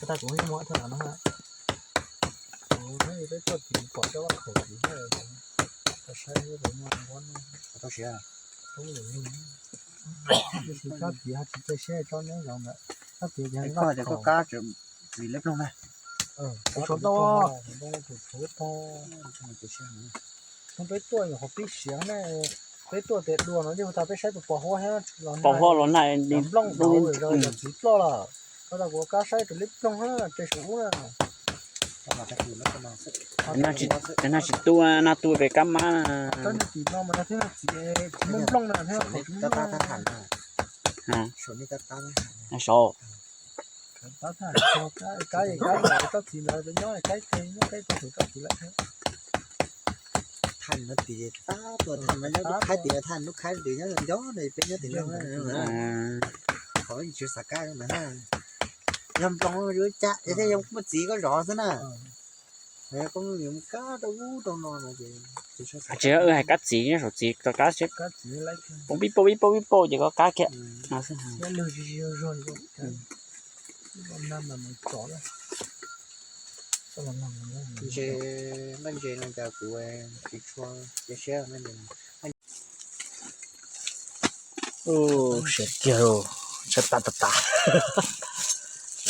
Tag kuv yeej muab thaj no na. Kuv peb tuaj tim pom cov vaj khaum tim, tau saib peb muaj nquab, tau siav, tab sis tsob tid ho tsis txawj siab tsob neb zoo ntawd, tsob tid ces koj kab vim leb ploog na. Tshuav tau, tshuav tau. Peb tuaj nyuam qhuav pib siav ne, peb tuaj tias dua no yeej hu tas peb saib tus pos huab thiab los, pos huab los na, nplooj nplooj txiv ploj lawm. Koj tas kuv kab saib tus leb ploog na, tej saum ub na. Nag tsis tu, nag tu pem kab mab na. Tsob niag tim no mas nag thiab nag txiv muaj nplooj na thiab, saud. Kab txiv ntawd nyob, kab txiv lawm thiab. Thaj no tim tab tuaj, thaj no nyob lub khaib tim, thaj lub khaib tim nyob nco nco no, peb nyob tim no. Qhov tsis xav kab na, yog nplooj yuav cas es thiaj yuav muaj txiv koj zov xwb na. Koj mus kab rau ub rau no no ces, tsis wb hais kab txiv nyob saum txiv rov kab seb, poob pib pauj pib pauj pib pauj ces koj kab kiag no xwb. Ntse, nqaij ntses no cas kuv tsis tshua cia siab nqaij ntses no. Siav kiag, tshaib plab tas tas.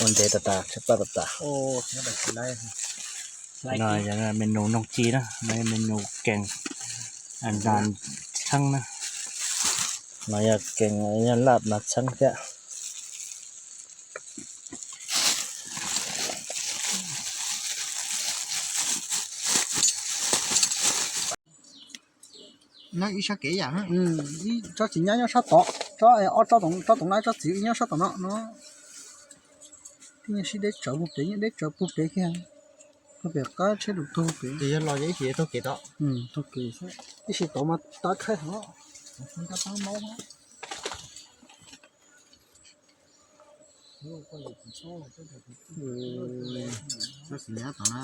Ua ntses tas tas, tshaib plab tas tas. No yog menu noog ci na, no yog menu kees nas txheeb na. No yog kees, yog laj nas txheeb thiab. Nyob ib sab kev yam, tsob txiv nyab nyob sab tod, tsob, tsob toov na, tsob txiv nyob sab tom no no. Tib nyuag sib deb tsawv puag pem, deb tsawv puag pem kiag, puag pem qab tsheb lus tug pem. Yog los ib sim taug kev tod, taug kev, ib sim tod mas tav khawb hov. Tsob txiv nyab tom na,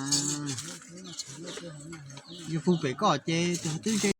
yog puag pem koj ces twb ntse.